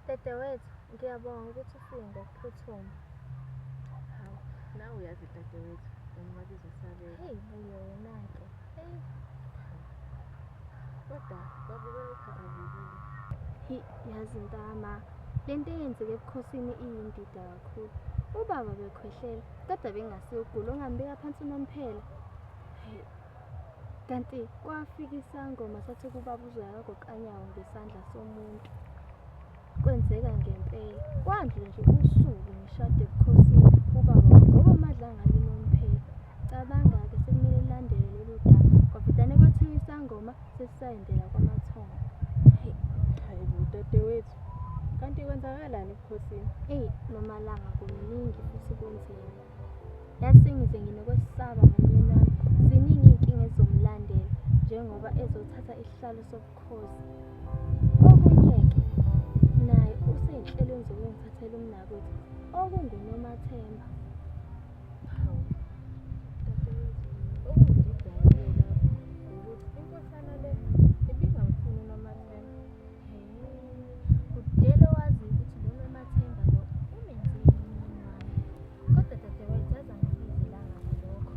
Dadewethu, ngiyabonga ukuthi ufike ngokuphuthuma. Hawu, nawe uyazi dadewethu, unqabiza usabela. Hey, buye wena-ke. Hey. Kodwa kwabukeka ukhathazekile. Hi, yazi ntama, lento eyenzeke ebukhosini iyindida kakhulu. Ubaba bekhwehlela, kodwa bengasiyo ukugula ongambeka phansi unomphela. Hey. Kanti kwafika isangoma sathi kubaba uzoya kagoqanyawo ngesandla somuntu. Kwenzeka ngempela. Kwandlula nje usuku ngishade ebukhosini, ubaba wagoba amadlanga linomphela. Cabanga-ke sekumele lilandele lolu daba. Kwavedane kwathiwa isangoma sesisayendela kwamathongo. Hey. Hayi bo dadewethu, kanti kwenzakalani ebukhosini? Eyi, Nomalanga kuningi futhi kunzima. Yazi sengize nginokwesaba ngomyeni wami. Ziningi iy'nkinga ezizomlandela njengoba ezothatha isihlalo sobukhosi. Okunye-ke naye usey'nhlelweni zokungithathela umnakwethu okunguNomathemba. Hawu, dadewethu, okungididayo lapho ukuthi inkosana le ibingamfuni uNomathemba. Kudele wazi ukuthi lo Nomathemba lo umenzeni umyeni wami. Kodwa dadewethu yazi angisizelanga ngalokho.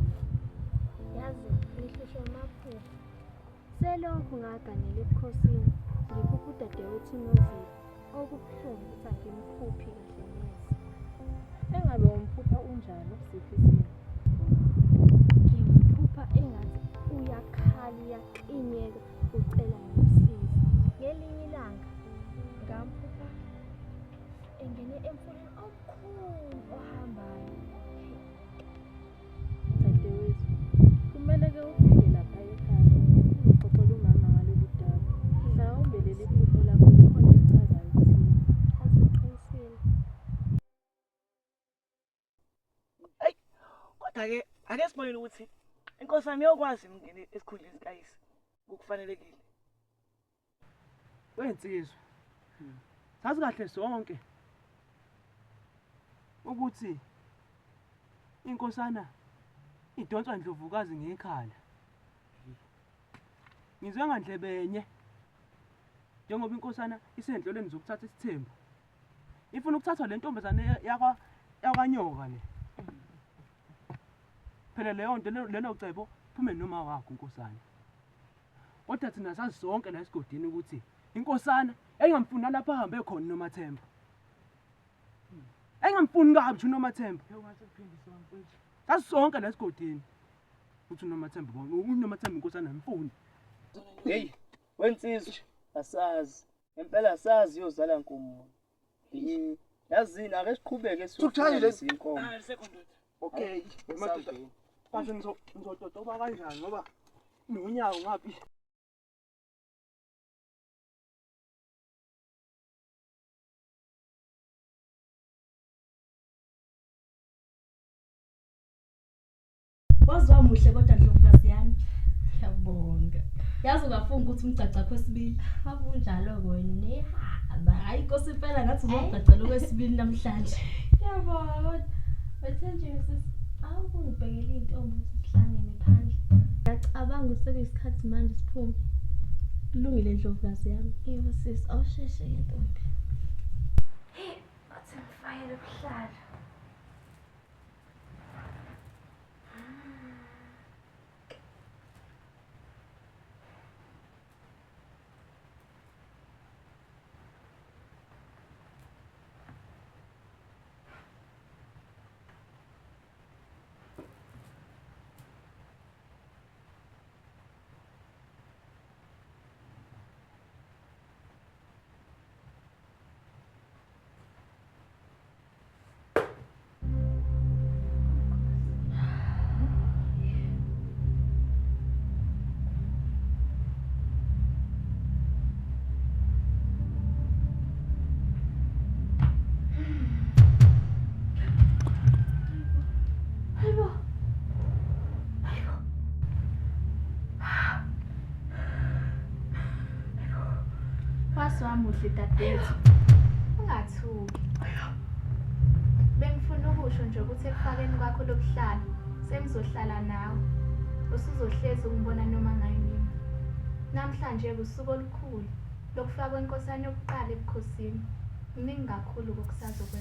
Yazi ngihlushwa amaphupho. Selokhu ngaganela ebukhosini ngiphupha udadewethu uNozipho. Okubuhlungu ukuthi angimphuphi kahle neze. Engabe umphupha unjani ukusiphi isimo? Ngimphupha engathi uyakhala uyaklinyeka ucela ngimsize. Ngelinye ilanga ngamphupha engene emfuleni omkhulu ohambayo. Dadewethu, kumele-ke ufike lapha ekhaya uzoxoxela umama ngalolu daba. Mhlawumbe leli phupho lakho likhona elichazayo kuthina. Azi uqinisile. Ayi, kodwa-ke ake sibonile ukuthi inkosana iyokwazi ukungena esikhundleni sikayise ngokufanelekile. Wensizwa. Sazi kahle sonke ukuthi inkosana idonswa ndlovukazi ngekhala. Ngizwe ngandlebenye njengoba inkosana isenhlolweni zokuthatha isithembu. Ifuna ukuthathwa le ntombazane yakwa yakwanyoka le. Phela leyo nto lelo cebo phume noma wakho inkosana. Kodwa thina sazi sonke la esigodini ukuthi inkosana yayingamfuni nalapho ahambe khona uNomathemba. Yayingamfuni kabi nje uNomathemba. Sazi sonke la esigodini ukuthi uNomathemba uNomathemba inkosana ayimfuni. Hey, wensizwa asazi. Ngempela asazi iyozala nkomo. Yazini ake siqhubeke Thukuthani siyofuna lezi? izinkomo. Okay, madoda. Kahle ngizototoba kanjani ngoba nonyawo ngaphi. Waze wamuhle kodwa ndlovukazi yami. Ngiyabonga. Yazi ungafunga ukuthi umgcagca kwesibili. Akunjalo-ke wena unehaba. Hayi inkosi impela ngathi uzogcagcela okwesibili namhlanje. Ngiyabonga kodwa. Wethenjiwe sisi, awukungibhekela iy'ntombi ukuthi sihlangene phandle. Ngiyacabanga ukuthi sekuyisikhathi manje siphume. Kulungile ndlovukazi yami. Yebo sisi, awusheshe-ke ntombi. Hey, bathi ngifakele ubuhlalo. Hayibo. Hayibo. Waze wamuhle dadethu. Ungathuki. Bengifuna ukusho nje ukuthi ekufakeni kwakho lobuhlalo sengizohlala nawe. Usuzohlezi ungibona noma ngayinini. Namhlanje usuku olukhulu lokufakwa inkosana yokuqala ebukhosini. Kuningi kakhulu kokusazokwenzeka.